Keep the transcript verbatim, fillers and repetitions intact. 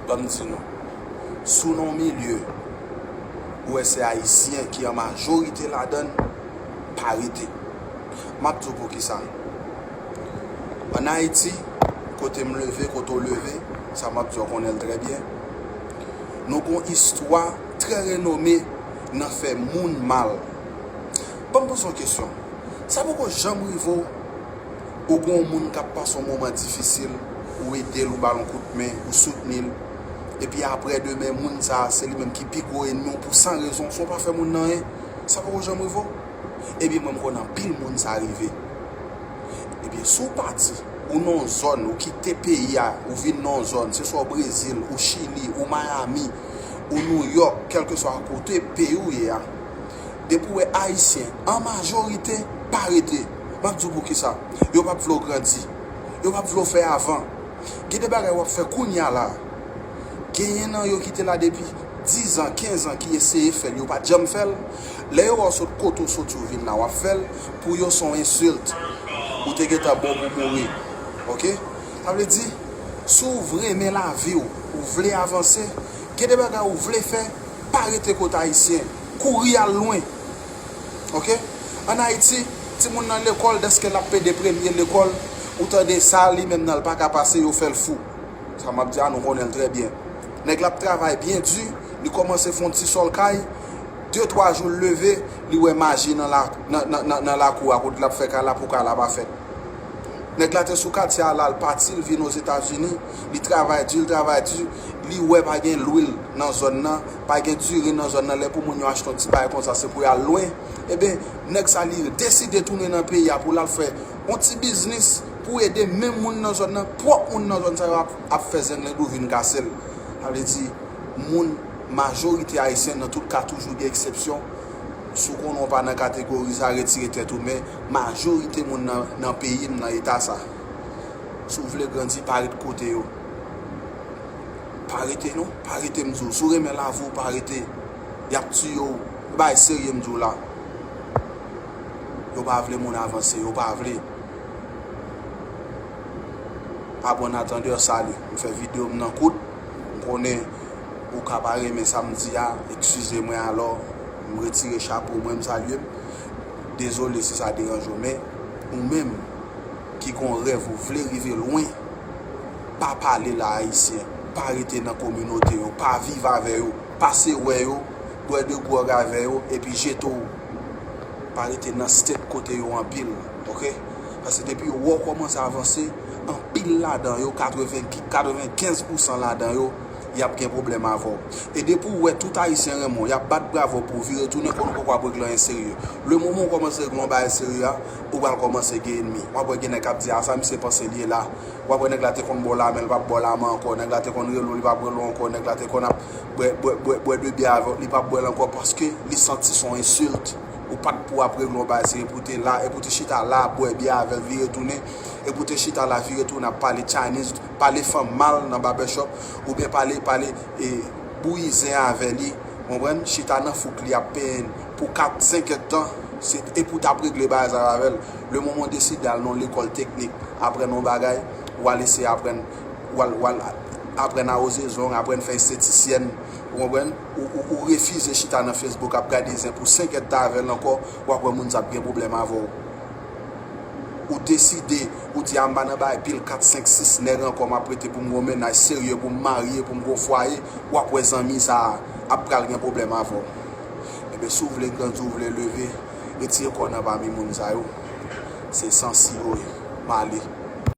Ban m di nou, si w nan yon milye, ou wè se Ayisyen ki an majorite ladan l, pa rete. M ap di w poukisa. Ann Ayiti, kote m leve, kote w leve, sa m ap di w konnen l trè byen. Nou gon istwa trè renome nan fè moun mal. Ban m poze w kesyon. Sa poko janm rive w, ou gon moun k ap pase yon moman difisil, ou ede l, ou ba l yon kout men, ou soutni l, epi aprè demen, moun sa a, se li menm ki pi gwo ènmi w pou san rezon, san w pa fè moun nan anyen? Sa poko janm rive w? Ebyen, mwen, m konnen anpil moun sa rive. Ebyen, si w pati, ou nan yon zòn, ou kite peyi a, ou vin nan yon zòn, se swa w Brezil, ou Chili, ou Miami, ou New York, kèlkeswa kote peyi w ye a, depi w wè Ayisyen, an majorite, pa rete. M ap di w poukisa. Yo p ap vle w grandi. Yo p ap vle w fè avan. Gen de bagay w ap fè kounye a la. Genyen nan yo ki te la depi diz an, kenz an ki eseye fè l, yo pa t janm fè l. Lè yo wè w sot kote w soti, w vin la, w ap fè l, pou yo se yon ensilt. Ou te gentan bon pou mouri. Oke? Sa vle di, si w renmen lavi w, ou vle avanse, gen de bagay ou vle fè, pa rete kot Ayisyen. Kouri al lwen. Oke? Ann Ayiti, timoun nan lekòl, dèske l ap pede premye lekòl, ou tande sa, li menm nan, l pa ka pase, yo fè l fou. Sa m ap di a, nou konnen l trè byen. Nèg la ap travay byen di, li kòmanse fè yon ti sòl kay, de, twa jou l leve, li wè maji nan la, nan, nan, nan, nan lakou a, kote l ap fè kay la pou kay la pa fèt. Nèg la te sou katye a la, l pati, l vin Ozetazini, li travay di, l travay di, li wè pa gen lwil nan zòn nan, pa gen diri nan zòn nan, lè pou moun yo achte yon ti bagay konsa, se pou y al lwen. Ebyen, nèg sa li deside tounen nan peyi a pou l al fè yon ti biznis pou ede menm moun nan zòn nan, pwòp moun nan zòn sa yo ap, ap fè zenglen dou vin kase l. Sa vle di, moun, majorite Ayisyen, nan tout ka, toujou gen eksepsyon. Si w konnen w pa nan kategori sa, retire tèt ou, men majorite moun nan, nan peyi m, nan eta sa. Si w vle grandi, pa ret kote yo. Pa rete non, pa rete, m di w. Si w renmen lavi w, pa rete. Y ap tiye w. Bagay serye, m di w la. Yo pa vle moun avanse, yo pa vle. A bon, Nathan Deur, salut. M fè videyo m nan kout. M konnen ou ka pa renmen sa m di a, eskize mwen alò. M retire chapo mwen, m salye m. Dezole si sa deranje w, men ou menm ki gon rèv, ou vle rive lwen, pa pale la Ayisyen, pa rete nan kominote yo, pa viv avè yo, pase wè yo, bwè de gwòg avè yo, epi jete w. Pa rete nan state kote yo anpil, oke? Paske depi yo wè w kòmanse avanse, anpil ladan yo, katreven, katrevenkenz pousan ladan yo, y ap gen pwoblèm avè w. E depi w wè tout Ayisyen renmen w, y ap bat bravo pou w vire tounen, konn ou poko ap regle anyen serye. Lemoman w kòmanse regle yon bagay serye a, ou pral kòmanse gen ènmi. W ap wè gen nèg k ap di, "A, sa misye panse l ye la?" W ap wè nèg la te konn ba w lamen, li p ap ba w lamen ankò. Nèg la te konn rele w, li p ap rele w ankò. Nèg la te konn ap bwè, bwè, bwè, bwè de byè avè w, li p ap bwè l ankò paske li santi se yon ensilt. Ou pa t pou ap regle yon bagay serye, pou te la, epi w te chita la, bwè byè avè l, vire tounen, epi w te chita la, vire tounen, ap pale Chinese, pale fanm mal nan barbershop, oubyen pale, pale, e, bouyi zen avè li, konprann? Chita nan fouk li ap penyen l pou kat, senk èdtan, se, epi w t ap regle bagay sa yo avè l. Lemoman w deside al nan yon lekòl teknik, aprann yon bagay, w al eseye aprann, w al, w al aprann awoze zong, aprann fè estetisyèn, ou konprann? Ou, ou, ou refize chita nan Facebook ap gade zen pou senk èdtan avè l ankò, w ap wè moun sa ap gen pwoblèm avè w. Ou deside, ou di, "A, m pa nan bagay pil kat, senk, sis nèg ankò, m ap rete pou m gon mennaj serye, pou m marye, pou m gon fwaye," w ap wè zanmi sa a ap pral gen pwoblèm avè w. Ebyen, si w vle grandi, w vle leve, retire kò w nan pami moun sa yo. Se sansi yo ye. M ale.